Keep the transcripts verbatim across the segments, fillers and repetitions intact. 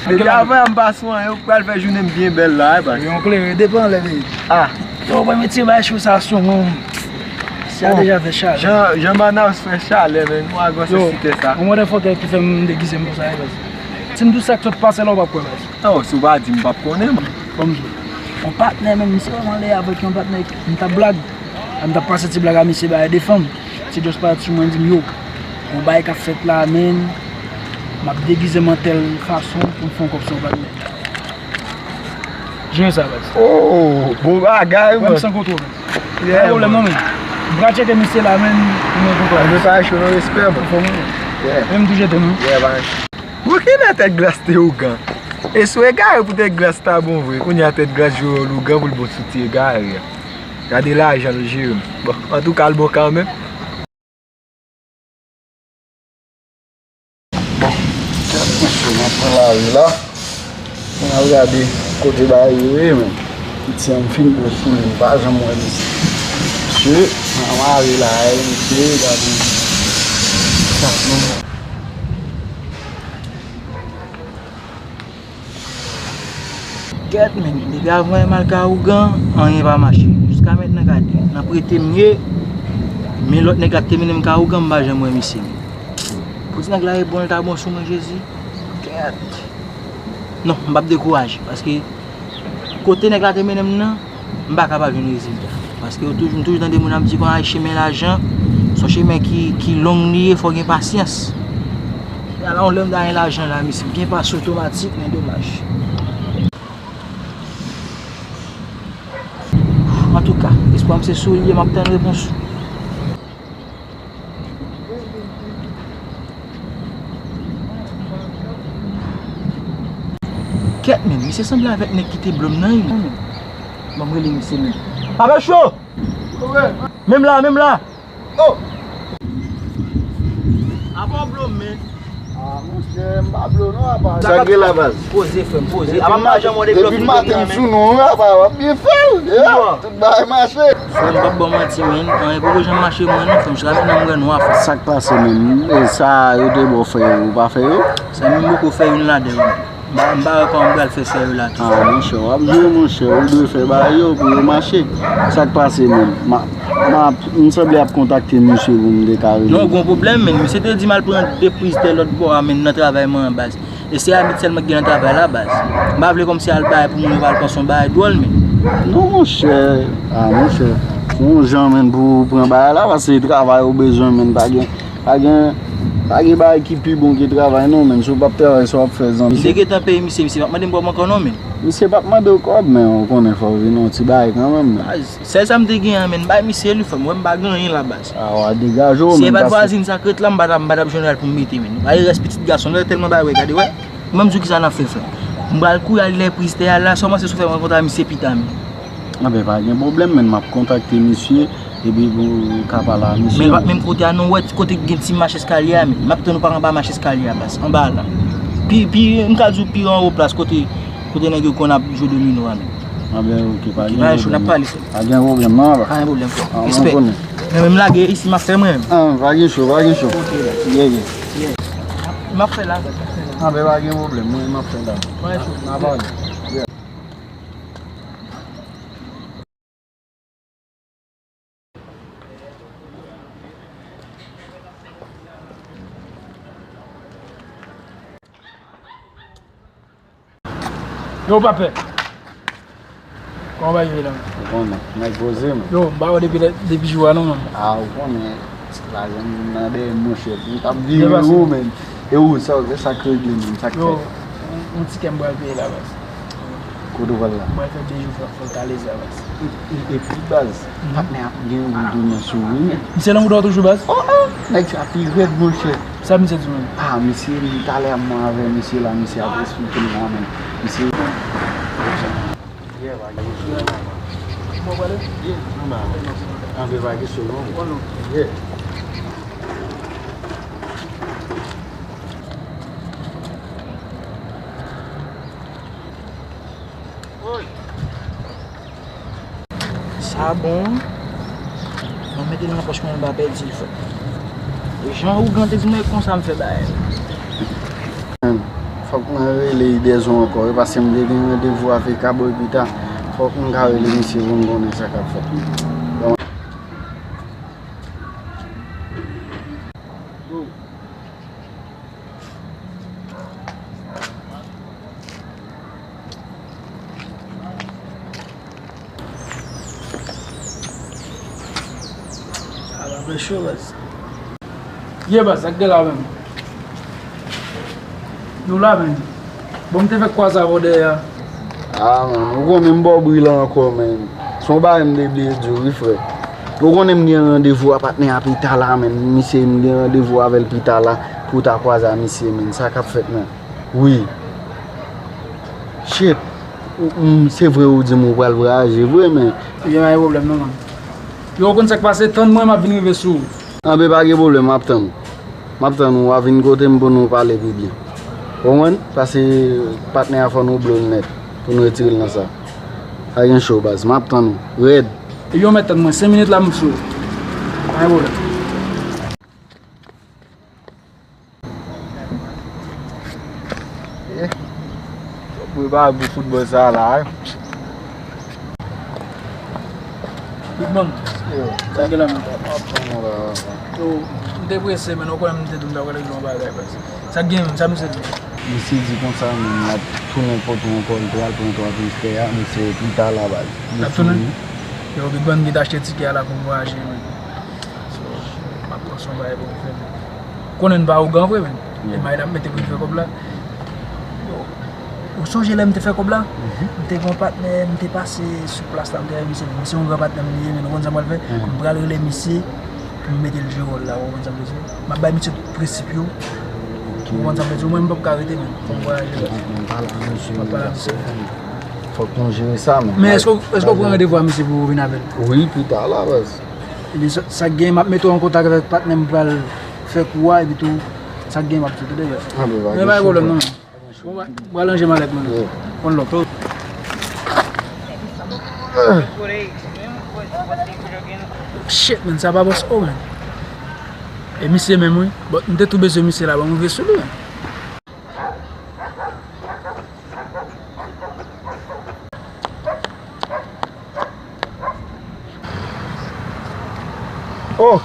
Depi avan m pa sou anyen, ou pral fè jounen m byen bèl la, wi, baz. Yon klere, depan lè li. Ah. Yo, mwen mete bay cho sa sou mwen. Sa deja fè chalè. Jan, jan Manaus fè chalè, men nou a gwo sosite sa. Yon motherfucker ki fè m degize m konsa, wi, baz. Si m di w sa k sot pase la, ou p ap kwè, baz. Non, si w pa di m, m p ap konnen, man. Bon, m di w. Yon patnè, men misye vrèman lè avèk yon patnè, m t ap blag. M t ap pase ti blag a misye, bay de fanm. Ti Djòs parèt sou mwen, di m, yo, yon bagay k ap fèt la, men m ap degize m an tèl fason pou m fè yon kòb sou yon patnè. Jere sa, baz. Oh, bon bagay, man. Wè m san kontwòl. Yeah, pa pwoblèm, non, men. M pral tcheke misye la, men, pou mwen konprann. Mwen pa cho non, respè, man. Anfòm, wi. Yeah. Men m tou jete, non. Yeah, man. Pou kilè tèt glas te ougan? E sou egare pou tèt glas ta bon vre. Kounye a tèt glas jwe wòl ougan pou l bon sou ti egare a. Gade lajan l jere m. Bon, antouka, l bon kanmenm. Bon, kèt mesye, m ap pran lari la. N ap gade kote bagay yo ye, men. Piti an m fin bwè sou li, m pa janm wè misye. Mesye, m anmare la, e mesye, gade. Sa non. Kèt, men, depi avan m al ka ougan, anyen pa mache. Jiska mentnan, gade, nan prete m ye, men lòt nèg la k te mennen m ka ougan, m pa janm wè misye. Pou ti nèg la e bon, l ta bon sou mwen, Jezi. Kèt. Non, m p ap dekouraje, paske kote nèg la te mennen m nan, m pa kapab jwenn rezilta. Paske yo toujou, m toujou tande moun ap di konsa, chemen lajan, se yon chemen ki, ki long li ye, fò gen pasyans. Ala yon lè m ta gen lajan la, misye, byen pase otomatik, men domaj. Antouka, espwa m se sou li ye, m ap tann repons ou. Kèt, men, misye sanble avèk nèg ki te blo m nan, wi, men. Ban m rele misye, men. Papa Cho! Menm la, menm la! Oh! Apa w blo m, men. Ah, monchè, m pa blo non, apa. Sa k gen la, baz? Poze, frè m, poze. Apa m pa janm wè w depi lè w fin vin nan men. Depi maten m sou nou, wi, apa, w ap byen fè l. Yeah, tout bagay mache. Frè m, m p ap ba w manti, men. Anyen poko janm mache mwen non, frè m. Jiska mentnan m wè nwa, frè m. Sa k pase, men? E sa yo te ba w fè yo, ou pa fè yo? Sa menm m poko fè youn ladan yo, men. M pa, m pa wè kòman m pral fè fè yo la tou. Ah, monchè, w ap jwe, monchè. Ou dwe fè bagay yo pou yo mache. Sa k pase menm? M a, m a, m sanble ap kontakte misye pou m te ka rele. Non, gon pwoblèm, men. Misye te di m al pran de priz tè lòt bò a, men, nan travay mwen an, baz. E se amit sèlman ki gen nan travay la, baz. M pa vle kòmsi al bay pou moun yo pa al panse yon bagay dwòl, men. Non, monchè. Ah, monchè. Fè yon jan, men, pou w pran bagay la, paske se travay ou bezwen, men. Pa gen Pa gen, pa gen bagay ki pi bon ke travay non, menn. Si w p ap travay, sa w ap fè, zanmi? Misye gentan peye misye, misye p ap mande m kòb ankò non, menn. Misye p ap mande w kòb, men ou konnen fò w vin yon ti bagay kanmenm, menn. Ah, sèl sa m te gen an, menn, bay misye li, frè m, wè m pa gen anyen la, baz. Ah, w a degaje w, menn. Si se pa t vwazin sa k ret la, m pa t ap, m pa t ap jwenn rad pou m mete, menn. Gade rès pitit gason, lè tèlman bagay, wè, gade, wè. Mwen m di w kisa n ap fè, frè m. M pral kouri al lè priz tè a la, sòman se sou fè m rankontre a misye pita, menn. Anben, pa gen pwoblèm, menn, m ap kontakte misye. Epi pou w ka pale a misye. Men l pa t menm kote a non, ou wè ti kote k gen ti mach eskalye a, men m ap tann ou pa anba mach eskalye a, baz, anba a la. Pi, pi, m ka di w pi anwo plas kote, kote nèg yo konn ap jwe domino a, men. Anben, oke, pa gen pwoblèm. Pa gen pwoblèm, non, apa. Pa gen pwoblèm, frè. Ah, respè. Men, men m lage isi, m ap fè mwen menm. Ah, pa gen cho, pa gen cho. Oke, baz. Yeah, yeah. Yeah. M ap fè la, baz, m ap fè la. Anben, pa gen pwoblèm, mwen, m ap fè la. Mwen cho. N a pale. Yeah. Yo, pa pè. Kòman bagay yo ye la? Ou konnen, nèg poze, man. Yo, m pa wè depi lè, depi jou a non, man. Ah, ou konnen, lajan m nan dèyè m, monchè. M t ap vire ou, men. E ou, sa, sa k regle, men, sa k fèt? Yo, yon, yon tikè m pral peye la, baz. Kote w pral la? M pral fè de jou, fò, fò l kale sa, baz. E, e, epi, baz, patnè a gen yon goudou nan sou ou, men. Misye nan goudou toujou, baz? Oh, oh, nèg sa pi rèd, monchè. Sa misye di menm? Ah, misye, m talè a m avè misye la, misye ap esplike m la, men. Misye. Yeah, pa gen pwoblèm. Bon, pale? Yeah, m a. Anbe pa gen sou non. Yeah. Oy. Sa bon. Mwen mete l nan pòch mwen, m pa pèdi l, frè. E jan ougan te di mwen, e konsa m fè bagay la. Fòk mwen rele Idèzon ankò, wi, paske m te gen randevou avèk Aboy pita. Fòk m ka rele misye pou m konnen sa k ap fèt. Ala fè cho, baz. Ye, baz, sa k gen la menm? Nou la menm. Bon, m te fèk kwaze avè w dèyè a. Ah, man, ou konnen m ba w bri la ankò, man. Se yon bagay m te bliye di w, wi, frè. Ou konnen m gen randevou a patnè a pita la, man. Misye, m gen randevou avè l pita la pou w ta kwaze a misye, man. Sa k ap fèt, man? Wi. Shit. Ou, m, se vre ou di m ou pral vwayaje vre, men. Ebyen, pa gen pwoblèm non, man. Yo, ou konn sa k pase, tann mwen, m ap vin rive sou ou. Anben, pa gen pwoblèm, m ap tann ou. M ap tann ou, w a vin kote m pou nou pale pi byen. Ou konprann? Paske patnè a fò nou blo l nèt pou nou retire l nan sa. Pa gen cho, baz, m ap tann ou. Rèd. Ebyen, ou mèt tann mwen, senk minit la, m sou ou. Pa gen pwoblèm. Eh, fòk prepare pou foutbòl sa a la, wi. Big man, yo, sa gen la menm? Yo, m te prese, men ou konnen m te di w m ta pral regle yon bagay, baz. Sa gen, sa misye di? Misye di konsa, men l ap tounen kote w ankò, l pral pran twa pil fè a, men se pita la, baz. L ap tounen? Yo, Big man, m gentan achte tikè a la pou m vwayaje, men. So, m ap pran son bagay pou m fè, men. Konnen m pa ougan vre, men. E may la m mete pou m fè kòb la. Yo, ou sonje lè m te fè kòb la? M te gen yon patnè, m te pase sou plas la, m te rele misye, men misye yon gran patnè m li ye, men ou konn sa m pral fè? M pral rele misye pou m mete l jere wòl la, ou konn sa m vle di? M ap bay misye tout prensip yo. Ou konn sa m vle di? Mwen, m p ap ka rete, men. Fò m vwayaje, baz. M pale ak misye. M ap pale ak misye. Fòk nou jere sa, men. Men èske, èske w pran randevou a misye pou w vin avè l? Wi, pita la, baz. Ebyen, sa, sa k gen, m ap mete w an kontak avèk patnè m pral fè kou a, epi tou, sa k gen, m ap di w, tande, baz. Ah, men pa gen pwoblèm, non. Bon, m pral ranje malèt mwen. One love. Shit, man, sa pa bòs, oh, man. E misye menm, wi. Bon, m te tou bezwen misye la, ban m rive sou li, man. Oh,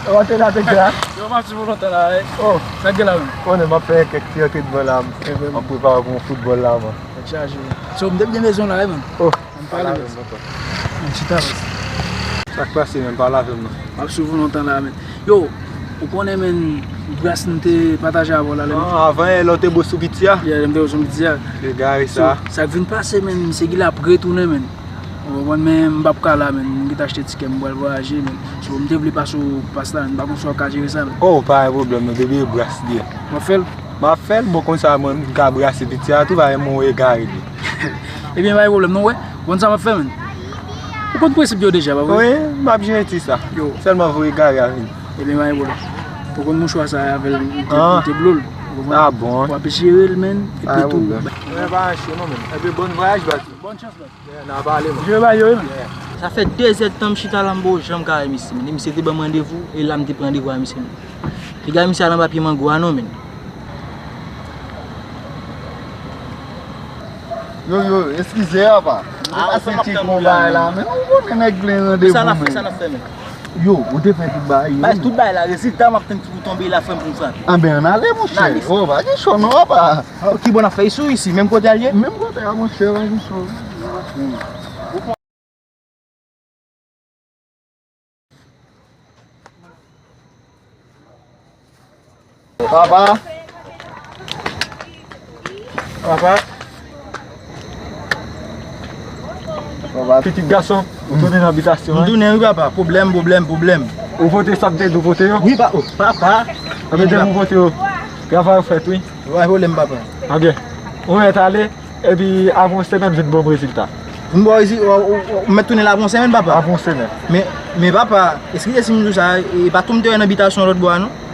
kòman te la, te la? Yo, m ap swiv ou lontan la, wi. Oh. Sa k gen la menm? Konnen m ap fè kèk ti antrènman la, m ap prepare pou yon foutbòl la, man. Tèt chaje. So, m te byen bezwen w la, wi, man. Oh, ann pale, baz. Ann chita, baz. Sa k pase, man? Pale avè m non. M ap swiv ou lontan la, man. Yo, ou konnen, man, bras m te pataje avè w la, lè m... Ah, avan yè, lè w te bo sou piti a? Yeah, lè m te bo sou piti a. Egare sa. So, sa k vin pase, man, misye genlè ap retounen, man. Ou konprann, men m p ap ka la, man. M gentan achte tikè, m pral vwayaje, man. So, m te vle pase w pas la, man. M pa konn si w ap ka jere sa, man. Oh, pa gen pwoblèm, non, depi e bras li ye. W ap fè l? M ap fè l, bon, konsa, mwen, m ka brase piti a tou, pa gen moun egare li. Ebyen, pa gen pwoblèm, non, wè. Ou konn sa m ap fè, man. Ou konn prensip yo deja, pa vre? Wi, m ap jere ti sa. Yo. Sèlman voye egare a vini. Ebyen, pa gen pwoblèm. Ou konn mouchwa sa a avè l, m te, m te blo l. Ou konprann? Ah bon? W ap jere l, man. Epi tou. Mwen pa anche non, man. Epi bon vwayaj, baz. Bòn chans, baz. Yeah, n a pale, man. Jere bay yo, wi, man. Yeah. Sa fè de zèdtan m chita la, m poko janm ka wè misye, man. E misye te ban m randevou, e la m te pran randevou a misye, man. Piga misye al anba pye mango a non, man. Yo, yo, eskize, apa. Ah, ou fè m ap tann ou la, man. Men ou konnen nèg gen randevou, men. Sa n ap fè, sa n ap fè, man. Yo, ou te fè tout bagay yo. Baz, tout bagay la, rezilta m ap tann ki pou tonbe la, frè m, pou m frape. Anben, ann ale, monchè. Oh, pa gen cho non, apa. Ah, ki bò n ap fè? Sou isi, menm kote a l ye? Menm kote a, monchè, pa gen cho. Papa. Papa. Papa. Pitit gason, ou tounen nan bitasyon an? M tounen wi, papa. Pwoblèm, pwoblèm, pwoblèm. Ou vote sa m te di w vote yo? Wi, pa, oh, papa. Anben, depi ou vote yo, travay ou fèt, wi. Pa gen pwoblèm, papa. Anben, ou mèt ale. Epi, avan yon semèn, vin ban m rezilta. Vin ba w rezi-, w, w, w, w mèt tounen la avan yon semèn, papa? Avan yon semèn. Men, men, papa, eskize si m di w sa, e pa tou m te wè nan bitasyon lòt bò a, non?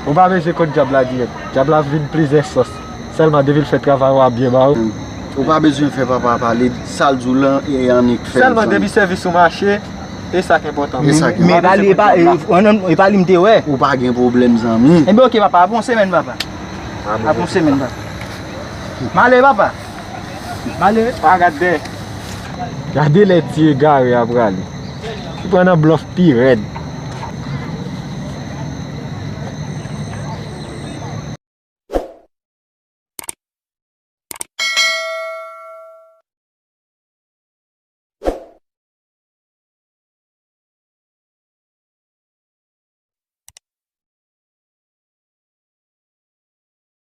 Ou pa bezwen konn dyab la dirèk. Dyab la vin plizyè sòs. Sèlman, depi l fè travay ou a byen ba ou. Ou pa bezwen fè papa a pale, sa l di w lan, e annik fè l, zanmi. Sèlman, depi sèvis ou mache, e sa k enpòtan. E sa k enpòtan. Men pa li, e pa, e, e pa li m te wè. Ou pa gen pwoblèm, zanmi. Enben, oke, papa, avan yon semèn, papa. Ap yon semèn, papa. M ale, papa. M ale. Pa gade. Gade lè ti egare a prale. Li pran nan blòf pi rèd.